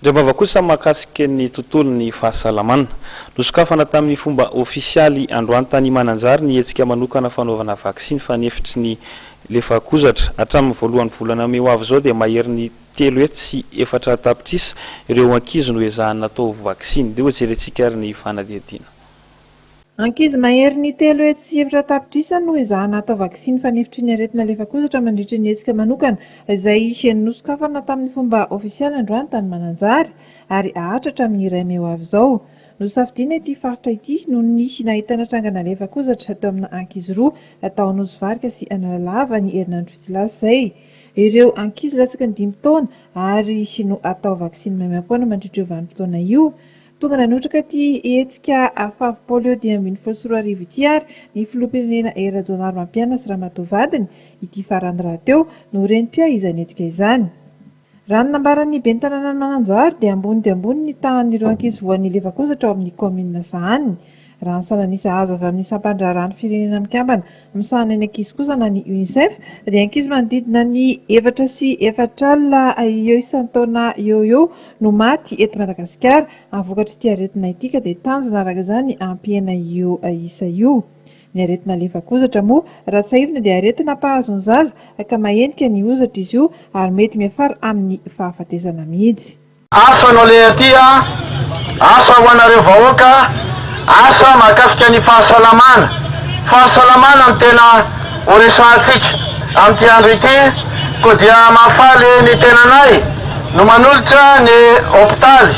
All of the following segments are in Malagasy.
Indray kosa mahakasika ny tontolon'ny fahasalamana. Nosokafana tamin'ny fomba ofisialy androany tany Mananjary ny hetsika manokana fanaovana vaksiny fanefitry ny lefakozatra. Hatramin'ny voalohan'ny volana mey ho avy izao dia maherin'ny 404 tapitrisa ireo ankizy no ezahana atao vaksiny. Dia hojerentsika ary ny fanadihadiana. Ankizy mahery ny 304 tapitrisa no ezahana atao vaksiny fanefitry ny aretina lefakozatra mandritra ny hetsika manokana izay nosokafana tamin'ny fomba ofisialy androany tany Mananjary ary haharitra amin'ny 1 mey ho avy izao. Nosafidiana ity faritra ity noho ny nahitana trangana lefakozatra teo amina ankizy roa tao Nosy Varika sy Analalava ny herinandro vitsy lasa izay. Ireo ankizy latsaky ny 5 taona ary no atao vaksiny maimaimpoana mandritra io vanim-potoana io. Tonga nanotrika ity hetsika Favipolio 2015 ity ary ny filoham-pirenena Hery Rajaonarimampianina sy Ramatoa vadiny ity farany rahateo no renim-piahy izany hetsika izany. Raha ny nambaran'ny ben'ny tanànan'i Mananjary dia ambony dia ambony ny tahan'ireo ankizy voan'ny lefakozatra ao amin'ny kaominina sahaniny. Raha ny salanisa azo avy amin'ny sampandraharahan'ny Firenena Mikambana misahana ny ankizy kosa na ny UNICEF dia ankizy manodidina ny 440 eo isan-taona eo eo no maty eto Madagasikara vokatr'ity aretina ity, ka dia tanjona araka izany hampihena io isa io. Ny aretina lefakozatra moa, raha tsiahivina, dia aretina mpahazo ny zaza ka mahenika ny hozatra izy io ary mety miafara amin'ny fahafatesana mihitsy. Asa no aleha aty a, asa ho anareo vahoaka, asa mahakasika ny fahasalamana. Fahasalamana no tena horesahantsika amin'ity andro ity, koa dia mahafaly ny tenanay no manolotra ny hopitaly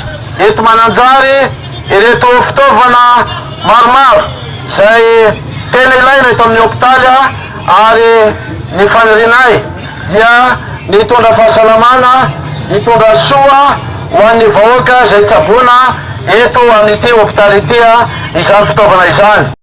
eto Mananjary ireto fitaovana maromaro izay tena ilaina eto amin'ny hopitaly, ary ny fanirianay dia ny hitondra fahasalamana, hitondra soa ho an'ny vahoaka izay tsaboina eto amin'ity hopitaly ity izany fitaovana izany.